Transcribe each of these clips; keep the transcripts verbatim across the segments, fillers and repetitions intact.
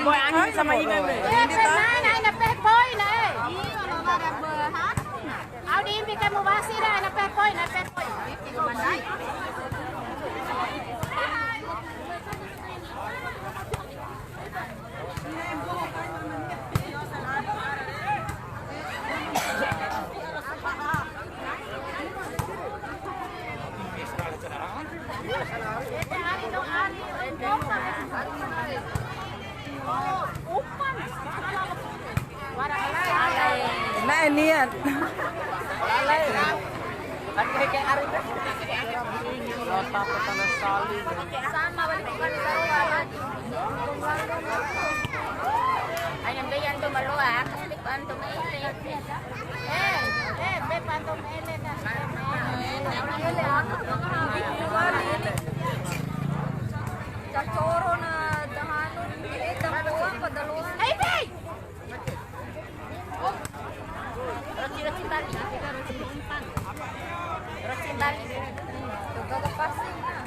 Boy, angin sama ini, Bre. Ini ta. Nai, nai, na peh poi, nai. Au di imbi kamu basi, nai, na peh poi, na peh poi. Nah, niat. Sama balik bukan baru lagi. Ayam dia yang tuh baru ah. Antum ele. Eh, eh, be pantum ele kan. Ele apa? Cacoro na dahanu, eh, dapoa apa dalosa? Hei, hei! Roti, roti Bali. Roti Bali. Tuh, gak pasti, nah.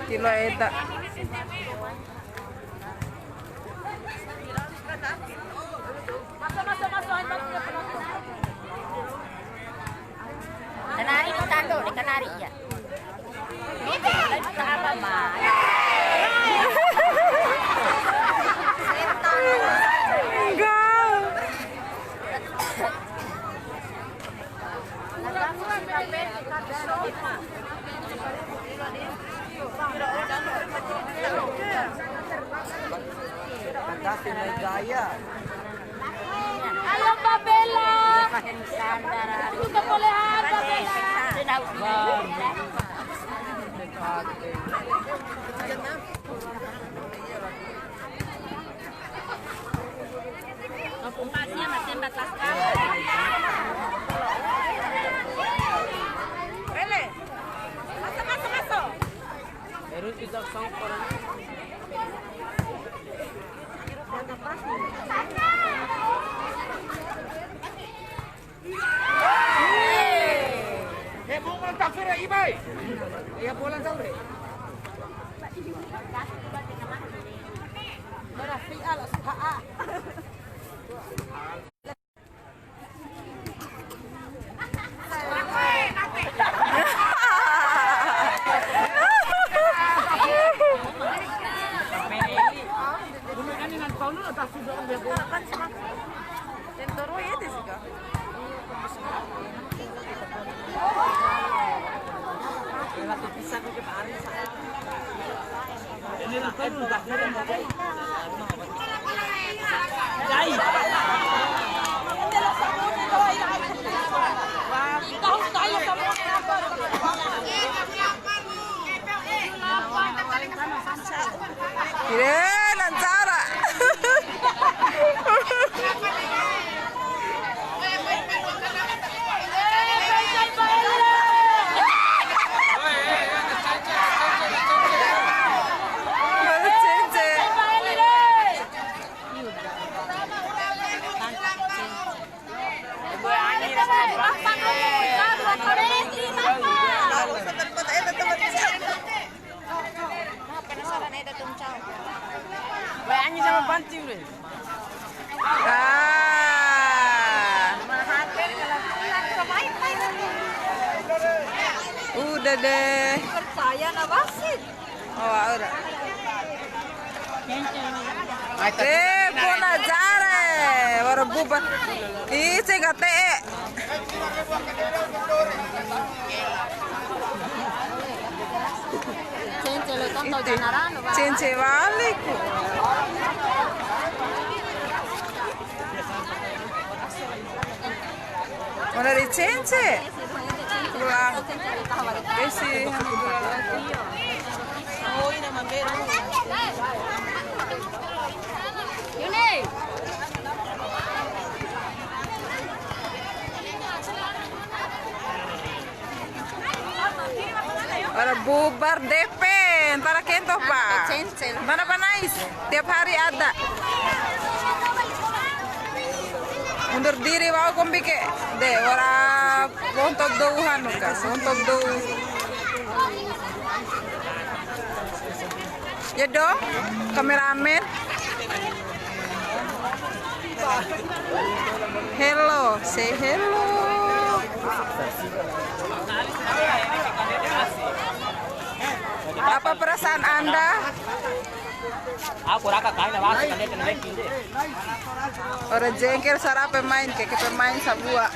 Kilo eda. Kanari tu tando de kanari ya. Apa ma? Enggak. Ayo, Mbak Bella. Kita boleh ada, Bella. Kampung Pasnya masih empat belas tahun. Bele. Masuk, masuk, masuk. Terus kita songkor. Eh, mau main takfir ya, Ibai? Ya, bola tahu deh. Rafi'al Suha'a. Ire, lancara. Penasaran eda tuncau. Weh, anjing sama banting, weh. Ah. Udah deh. Percaya na wasit. Oh, udah. Eh, puna jare. Wara buba. Ih, sing kate. Cence lo tonto janarano, Bang. Cence wali ku. Mana di cence? Pulang. Esi. Bubar D P, ntara kento pa. Mana pa nais? Tiap hari ada. Undur diri wa'u kombi ke. De, wara wonto dou hanu ka, wonto dou. Ya dong, kameramen. Hello, say hello. Apa perasaan Anda? Aku raka kain, wati kan dia kena backing deh. Ora jengkel sara pemain, kayak pemain sabua.